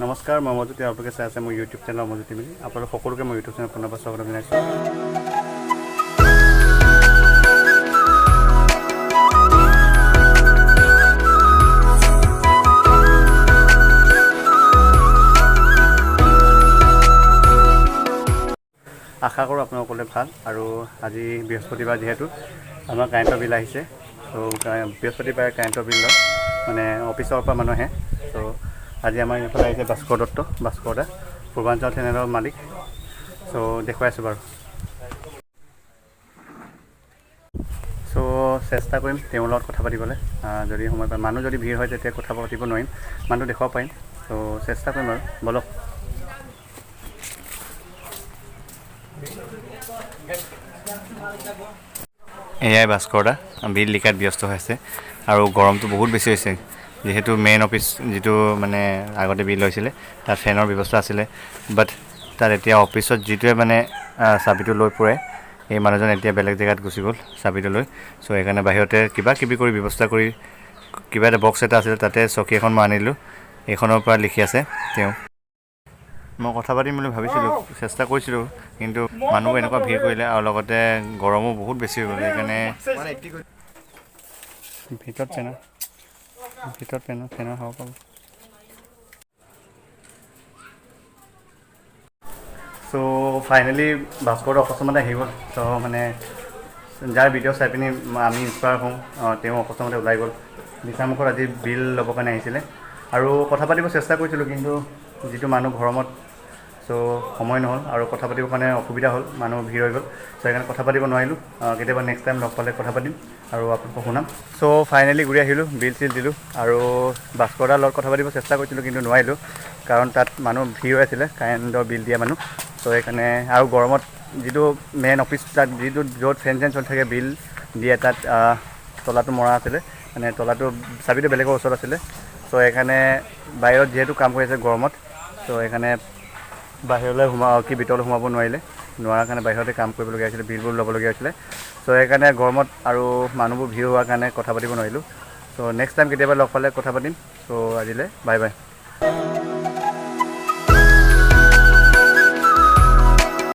নমস্কাৰ, মই অমৰজ্যোতি। আপোনালোকে চাই আছে মোৰ ইউটিউব চেনেল অমৰজ্যোতি মিলি। আপোনালোক সকলোকে মোৰ ইউটিউব চেনেল পুনৰবাৰ স্বাগতম জনাইছোঁ। আশা কৰোঁ আপোনালোকলৈ ভাল। আৰু আজি বৃহস্পতিবাৰ, যিহেতু আমাৰ কাৰেণ্টৰ বিল আহিছে। চ' বৃহস্পতিবাৰে কাৰেণ্টৰ বিল লয়, মানে অফিচৰ পৰা মানুহ আহে। চ' আজি আমাৰ এইফালে আহিছে ভাস্কৰ দত্ত, ভাস্কৰ দা, পূৰ্বাঞ্চল চেনেলৰ মালিক। চ' দেখুৱাই আছোঁ বাৰু। চ' চেষ্টা কৰিম তেওঁৰ লগত কথা পাতিবলৈ, যদি সময় পায়। মানুহ যদি ভিৰ হয়, তেতিয়া কথা পাতিব নোৱাৰিম, মানুহ দেখুৱাব পাৰিম। চ' চেষ্টা কৰিম বাৰু। ব'লক। এয়াই ভাস্কৰ দা, বিল লিখাত ব্যস্ত হৈ আছে। আৰু গৰমটো বহুত বেছি হৈছে। যিহেতু মেইন অফিচ যিটো মানে আগতে বিল লৈছিলে, তাত ফেনৰ ব্যৱস্থা আছিলে, বাট তাত এতিয়া অফিচত যিটোৱে মানে চাবিটো লৈ ফুৰে, এই মানুহজন এতিয়া বেলেগ জেগাত গুচি গ'ল চাবিটো লৈ। চ' সেইকাৰণে বাহিৰতে কিবা কিবি কৰি ব্যৱস্থা কৰি কিবা এটা বক্স এটা আছিলে, তাতে চকী এখন মই আনিলোঁ। এইখনৰ পৰা লিখি আছে তেওঁ। মই কথা পাতিম বুলি ভাবিছিলোঁ, চেষ্টা কৰিছিলোঁ, কিন্তু মানুহ এনেকুৱা ভিৰ কৰিলে আৰু লগতে গৰমো বহুত বেছি হৈ গ'ল। সেইকাৰণে ভিতৰত ফেনৰ ভিতৰত ফেনৰ ফেনৰ হাৱা পাব। চ' ফাইনেলি ভাস্কৰ অকস্মাতে আহি গ'ল। চ' মানে যাৰ ভিডিঅ' চাই পিনি আমি ইনস্পায়াৰ হওঁ, তেওঁ অকস্মাতে ওলাই গ'ল। দিচাংমুখত আজি বিল ল'বৰ কাৰণে আহিছিলে আৰু কথা পাতিব চেষ্টা কৰিছিলোঁ, কিন্তু যিটো মানুহ গৰমত, চ' সময় নহ'ল আৰু কথা পাতিবৰ কাৰণে অসুবিধা হ'ল, মানুহ ভিৰ হৈ গ'ল। চ' সেইকাৰণে কথা পাতিব নোৱাৰিলোঁ। কেতিয়াবা নেক্সট টাইম লগ পালে কথা পাতিম আৰু আপোনালোকক শুনাম। চ' ফাইনেলি ঘূৰি আহিলোঁ, বিল চিল দিলোঁ আৰু ভাস্কৰ দাৰ লগত কথা পাতিব চেষ্টা কৰিছিলোঁ, কিন্তু নোৱাৰিলোঁ, কাৰণ তাত মানুহ ভিৰ হৈ আছিলে, কাৰেণ্টৰ বিল দিয়া মানুহ। চ' সেইকাৰণে আৰু গৰমত যিটো মেইন অফিচ, তাত যিটো য'ত ফেন চেন চলি থাকে, বিল দিয়ে, তাত তলাটো মৰা আছিলে, মানে তলাটো চাবিটো বেলেগৰ ওচৰত আছিলে। চ' সেইকাৰণে বাহিৰত যিহেতু কাম কৰি আছে গৰমত, চ' সেইকাৰণে বাহিৰলৈ সোমা কি ভিতৰলৈ সোমাব নোৱাৰিলে। নোৱাৰাৰ কাৰণে বাহিৰতে কাম কৰিবলগীয়া হৈছিলে, বিলবোৰ ল'বলগীয়া হৈছিলে। চ' সেইকাৰণে গৰমত আৰু মানুহবোৰ ভিৰ হোৱাৰ কাৰণে কথা পাতিব নোৱাৰিলোঁ। চ' নেক্সট টাইম কেতিয়াবা লগ পালে কথা পাতিম। চ' আজিলৈ বাই বাই।